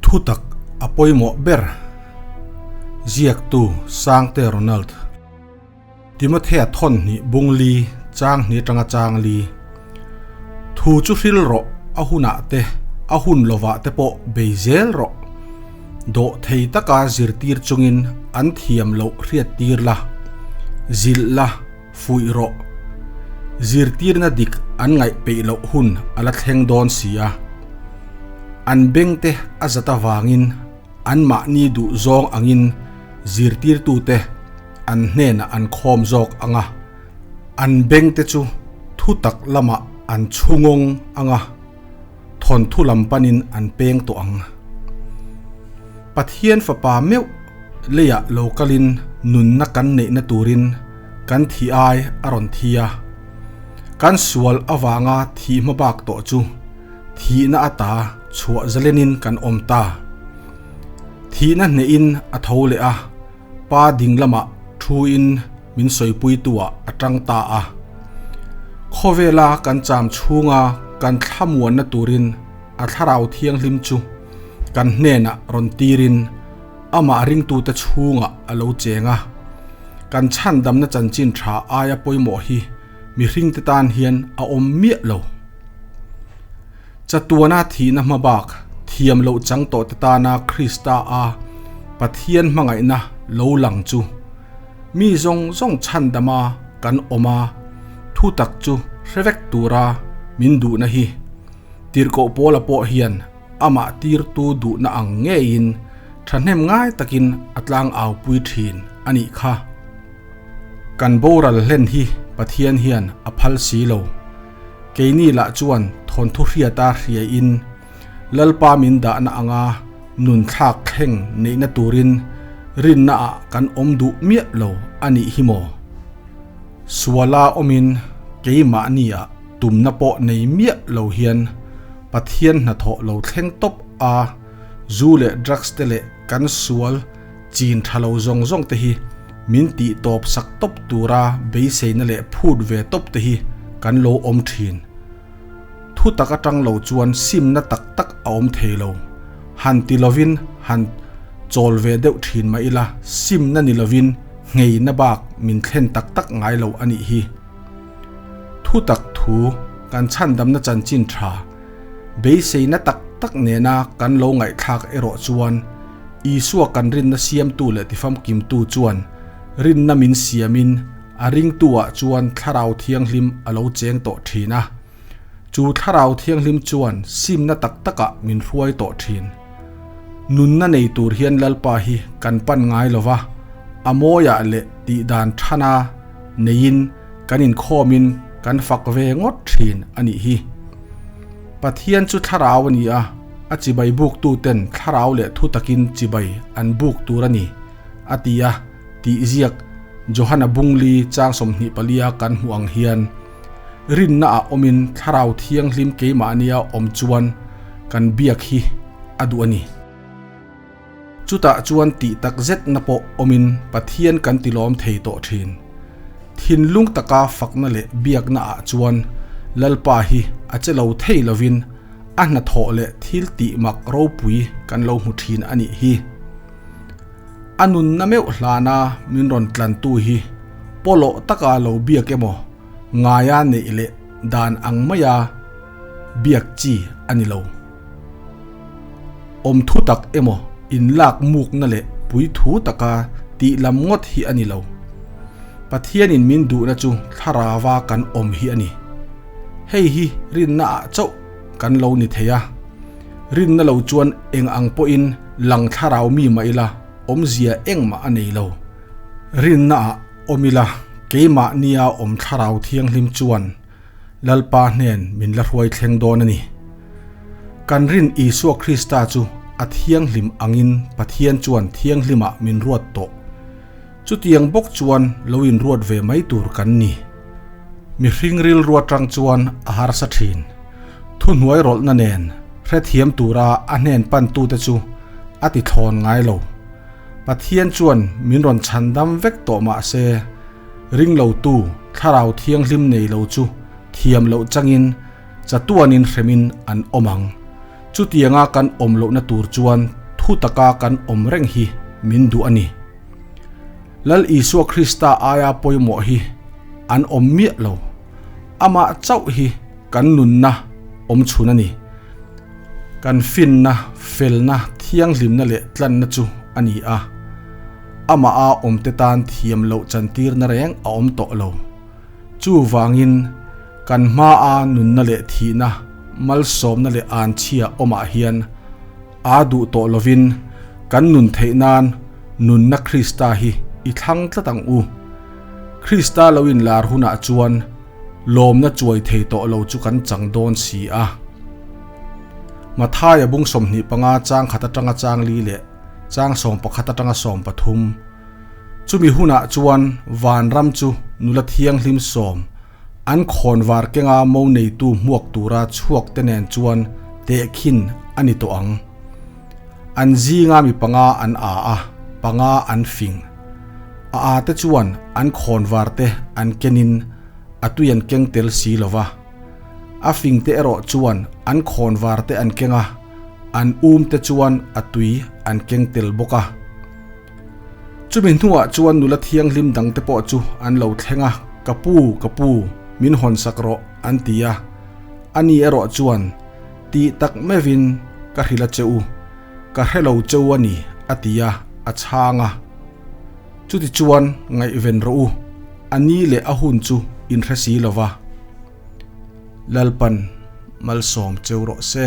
Thutak a pawimawh ber ziaktu Sangte Ronald Timothea thawn hnih bung li chang hnih atanga chang li thu chu hril rawh a hunah te a hun lovah te pawh bei zel rawh dawh thei taka zirtir chungin an thiam loh hriat tir la zilh la fuih rawh. Zirtirna dik an ngaih peih loh hun a la thleng dawn si a. An bengte a zat avangin anmahni duh zawng angin zirtirtute an hnenah an khawm zawk ang a, an bengte chu thutak lamah an chhungawng ang a, thawnthu lam panin an peng tawh ang. Pathian Fapa meuh leiah lo kalin nunna kan neihna turin kan thi ai a rawn thi a. Kan sual avanga thih hma bak tawh chu thihna ata chhuah zalenin kan awm ta. Thihna hnehin a tho leh a, Pa ding lamah thuin min sawipuituah a tang ta a. Khawvela kan cham chhunga kan thlamuanna turin a thlarau thianghlim chu kan hnenah rawn tirin amah ringtute chhungah a lo cheng a. Kan chhandamna chanchin tha aia pawimawh hi mihringte tan hian a awm miah lo. Chatuana thihna hmabak thiam loh chang tawhte tana Krista a Pathian hmangaihna lo lang chu mi zawng zawng chhandama kan awm a, thutak chu hre vek tura min duhna hi Tirhkoh Paula pawh hian amah tirtu duhna ang ngeiin thahnem ngai takin a tlang aupui thin a nih kha. Kan boral hlen hi Pathian hian a phal si lo. Keini lah chuan thawnthu hriata hriaiin Lalpa min dahna anga nun thlak thleng neihna turin rinna ah kan awm duh miah lo a nih hi maw? Suala awmin keimahni ah tumna pawh nei miah lo hian Pathian hnathawh lo thleng tawp a zu leh drugs te leh kan sual chin tha lo zawng zawng te hi min tih tawp sak tawp tura beiseina leh phut ve tawp te hi kan lo awm thin. Thu tak atang lo chuan simna tak tak a awm thei lo. Han ti lovin han chawl ve deuh thin mah ila simna ni lovin ngheina bak min thlen tak tak ngai lo a nih hi. Thu tak thu kan chhandamna chanchin tha beiseina tak tak nena kan lo ngaihthlak erawh chuan Isua kan rinna siamtu leh tifamkimtu chuan rinna min siamin a ringtu-ah chuan Thlarau Thianghlim a lo cheng tawh thin a. Chu Thlarau Thianghlim chuan simna tak takah min hruai tawh thin. Nunna nei tur hian Lalpa hi kan pan ngai lo va, a mawiah leh tihdan thana neiin kan inkhawmin kan fak ve ngawt thin a nih hi. Pathian chu Thlarau a ni a, a chibai buktuten Thlarau leh thu takin chibai an buk tur a ni, a ti a, tih ziak Johana Bungli chang 24 kan hmuh ang hian rinna ah awmin Thlarau Thianghlim keimahnia awm chuan kan biak hi a duh a ni. Chutah chuan tih tak zetna pawh awmin Pathian kan tilawm thei tawh thin. Thinlung taka fakna leh biakna ah chuan Lalpa hi a che lo thei lovin a hnathawh leh thil tih mak ropui kan lo hmu thin a nih hi. A nunna meuh hlana min rawn tlantu hi pawlawh taka lo biak emaw ngaia neih leh dan ang maia biak chi a ni lo. Awm thu tak emaw inlak mukna leh pui thu taka tih lam ngawt hi a ni lo. Pathianin min duhna chu thlarava kan awm hi a ni. Hei hi rinna ah chauh kan lo ni thei a. Rinna lo chuan eng ang pawhin lang thlarau mi mah ila awmzia engmah a nei lo. Rinna ah awm ila keimahnia awm thlarau thianghlim chuan Lalpa hnen min la hruai thleng dawn a ni. Kan rin Isua Krista chu a thianghlim angin Pathian chuan thianghlimah min ruat tawh. Chutiang bawk chuan lo inruat ve mai tur kan ni. Mihring rilru atang chuan a harsa thin. Thuhnuai rawlhna nen hrethiam tura a hnen pantute chu a ti thlawn ngai lo. Pathian chuan min rawn chhandam vek tawh mah se, ringlotu Thlarau Thianghlim nei lo chu thiam loh changin chatuanin hremin an awm ang. Chutianga kan awm lohna tur chuan thu taka kan awm reng hi min duh a ni. Lal Isua Krista aia pawimawh hi an awm miah lo. Amah chauh hi kan nunna awm chhun a ni. Kan finna, felna, thianghlimna leh tlanna chu a ni a. Amaha awmte tan thiam loh chantirna reng a awm tawh lo. Chuvangin, kan hmaa nunna leh thihna, malsawmna leh anchhia awmah hian aa duh tawh lovin kan nun theih nan nunna Krista hi i thlang tlat ang u. Krista lo inlar hunah chuan lawmna chuai thei tawh lo chu kan chang dawn si a. Mathaia bung 25 chang khat atanga chang li leh chang 11 atanga 13. Chumi hunah chuan vanram chu nula thianghlim sawm an khawnvar kenga mo neitu hmuak tura chhuak te nen chuan tehkhin a ni tawh ang. An zinga mi panga an a a, panga an fing. A a te chuan an khawnvar te an kenin a tui an keng tel si lo va. A fing te erawh chuan an khawnvar te an keng a, an um te chuan a tui an keng tel bawk a. Chumi hnuah chuan nula thianghlim dangte pawh chu an lo thleng a, Ka pu, ka pu, min hawnsak rawh, an ti a. Ani erawh chuan, Tih tak meuhin ka hrilh a che u, ka hre lo che u a ni, a ti a, a chhang a. Chutichuan ngaihven rawh u, a ni leh a hun chu in hre si lo va. Lalpan malsawm cheu rawh se.